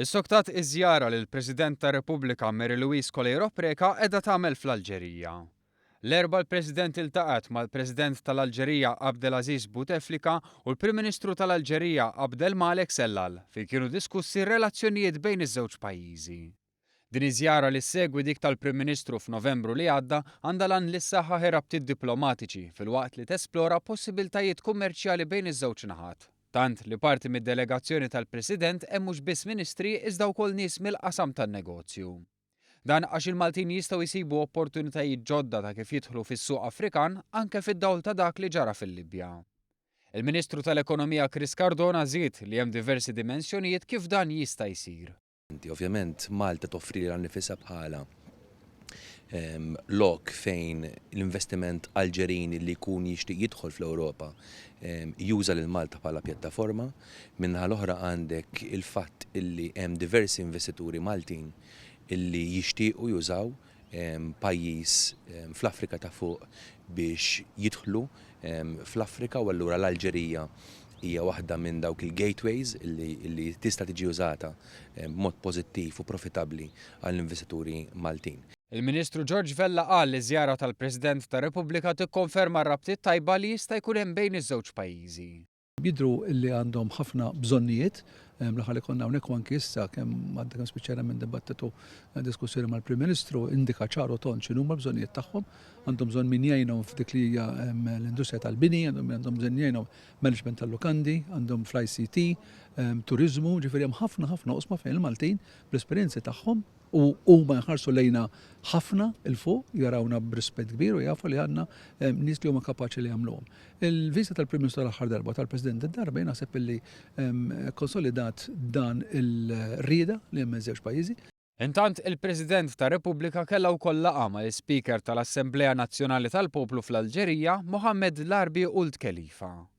Issoktat iż-żjara li l-President tar-Repubblika Mary Louise Coleiro Preca qiegħda tagħmel fl-Alġerija. L-Erbgħa l-President iltaqgħet mal-President tal-Alġerija Abdelaziz Bouteflika u l-Prim Ministru tal-Alġerija Abdelmalek Sellal fejn kienu diskussi r-relazzjonijiet bejn iż-żewġ pajjiżi. Din iż-żjara li ssegwi dik tal-Prim Ministru f'Novembru li għadda għandha l-għan li ssaħħaħ ir-rabtiet diplomatiċi filwaqt li tesplora possibiltajiet kummerċjali bejn iż-żewġ naħat. Tant li parti mid-delegazzjoni tal-President hemm mhux biss ministri iżda wkoll nies mill-qasam tan-negozju. Dan għax il-Maltin jistgħu jsibu opportunitajiet ġodda ta' kif jidħlu fis-suq Afrikan anke fid-dawl ta' dak li ġara fil-Libja. Il-Ministru tal-Ekonomija Chris Cardona żied li hemm diversi dimensjonijiet kif dan jista' jsir. Ovvjament Malta toffri lilha nnifisha bħala lok fejn l-investiment Alġerin li jkun jixtieq jidħol fl-Ewropa juża lil Malta bħala pjattaforma. Min-naħa l-oħra għandek il-fatt illi hemm diversi investituri Maltin illi jixtiequ jużaw pajjiż fl-Afrika ta' Fuq biex jidħlu fl-Afrika u allura l-Alġerija hija waħda minn dawk il-gateways li tista' tiġi użata b'mod pożittiv u profitabbli għall-investituri Maltin. Il-Ministru George Vella qal li ż-żjara tal-President tar-Repubblika tikkonferma r-rabtiet tajba li jista' jkun hemm bejn iż-żewġ pajjiżi. Jidhru li għandhom ħafna bżonnijiet, l-aħħar li konna hawnhekk u anki issa kemm għadda kemm spiċċajna minn dibattitu diskussjoni mal-Prim Ministru indika ċar u tond x'inhuma l-bżonnijiet tagħhom. Għandhom bżonn min jgħinhom f'dik li hija l-industrija tal-bini, għandhom bżonn jgħinhom management tal-lukandi, għandhom fl-ICT, turiżmu, ġifieri hemm ħafna ħafna oqsma fejn il-Maltin bl-esperjenzi tagħhom U huma jħarsu lejna ħafna 'l fuq, jarawna b'rispett kbir u jafu li għandna nies li huma kapaċi li jagħmluhom. Il-viżita tal-Prim Ministru tal-aħħar darba u tal-President id-darba jien naħseb illi kkonsolidat dan il-rieda li hemm miż-żewġ pajjiżi. Intant, il-President tar-Repubblika kellha wkoll laqgħa mal-Ispeaker tal-Assemblea Nazzjonali tal-Poplu fl-Alġerija, Mohamed Larbi Ould Khelifa.